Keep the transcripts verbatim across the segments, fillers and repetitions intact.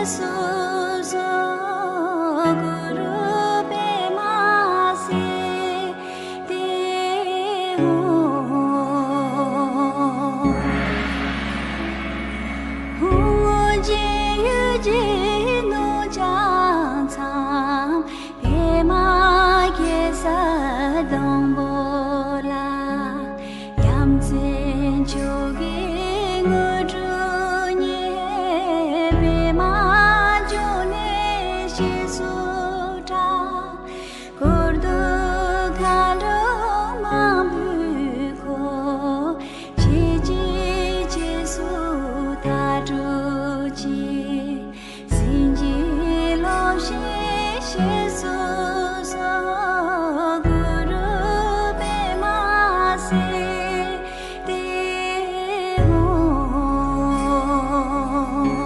སོ་སོ་གུ་རུ་པདྨ་སིདྡྷི་ཧཱུྃ། ཧཱུྃ་ཧཱུྃ་ཡུལ་གྱི་ནོར་བྱང་མཚམས། པདྨ་གེ་སར་སྡོང་པོ་ལ། ཡ་མཚན་མཆོག་གི་དངོས་གྲུབ་བརྙེས། པདྨ་འབྱུང་གནས་ཞེས་སུ་གྲགས། བཀུར་སྟི་མཁའ་འགྲོ་མང་པོས་བསྐོར། ཁྱེད་ཀྱི་རྗེས་སུ་བདག་སྒྲུབ་ཀྱིས། སྲིད་ཞིའི་རློབ་བྱེད་ཞེས་སུ་གསོལ། གུ་རུ་པདྨ་སིདྡྷི་ཧཱུྃ། ཧཱུྃ་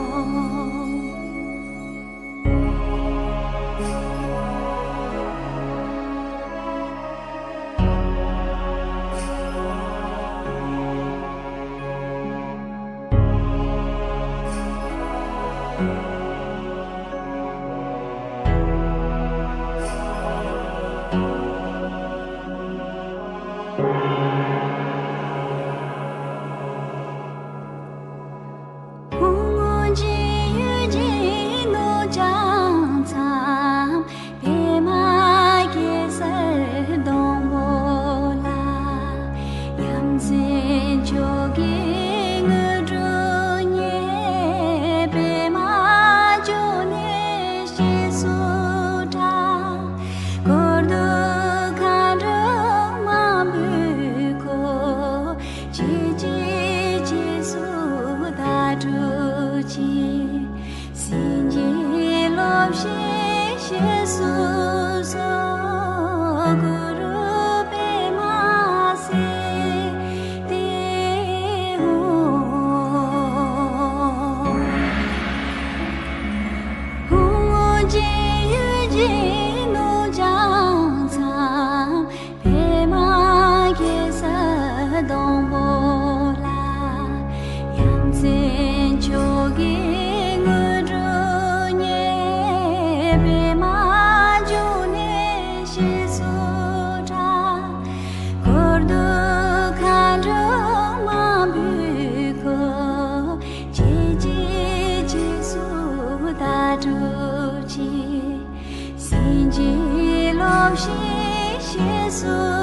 ཧཱུྃ་ཡུལ་གྱི་ནོར་བྱང་མཚམས། པདྨ་གེ་སར་སྡོང་པོ་ལ། ཡ་མཚན་མཆོག་གི་དངོས་གྲུབ་བརྙེས། པདྨ་འབྱུང་གནས་ཞེས་སུ་གྲགས། བཀུར་སྟི་མཁའ་འགྲོ་མང་པོས་བསྐོར། ཁྱེད་ཀྱི་རྗེས་སུ་བདག་སྒྲུབ་ཀྱིས། སྲིད་ཞིའི་རློབ་བྱེད་ཞེས་སུ་གསོལ། གུ་རུ་པདྨ་སིདྡྷི་ཧཱུྃ། ཧཱུྃ་ཧཱུྃ་ཡུལ་གྱི་ནོར་བྱང་མཚམས། པདྨ་གེ་སར་སྡོང་པོ་ལ། ཡ་མཚན་མཆོག་གི་དངོས་གྲུབ་བརྙེས། པདྨ་འབྱུང་གནས་ཞེས་སུ་གྲགས། བཀུར་སྟི་མཁའ་འགྲོ་མང་པོས་བསྐོར། ཁྱེད་ཀྱི་རྗེས་སུ་བདག་སྒྲུབ་ཀྱིས། སྲིད་ཞིའི་རློབ་བྱེད་ཞེས་སུ་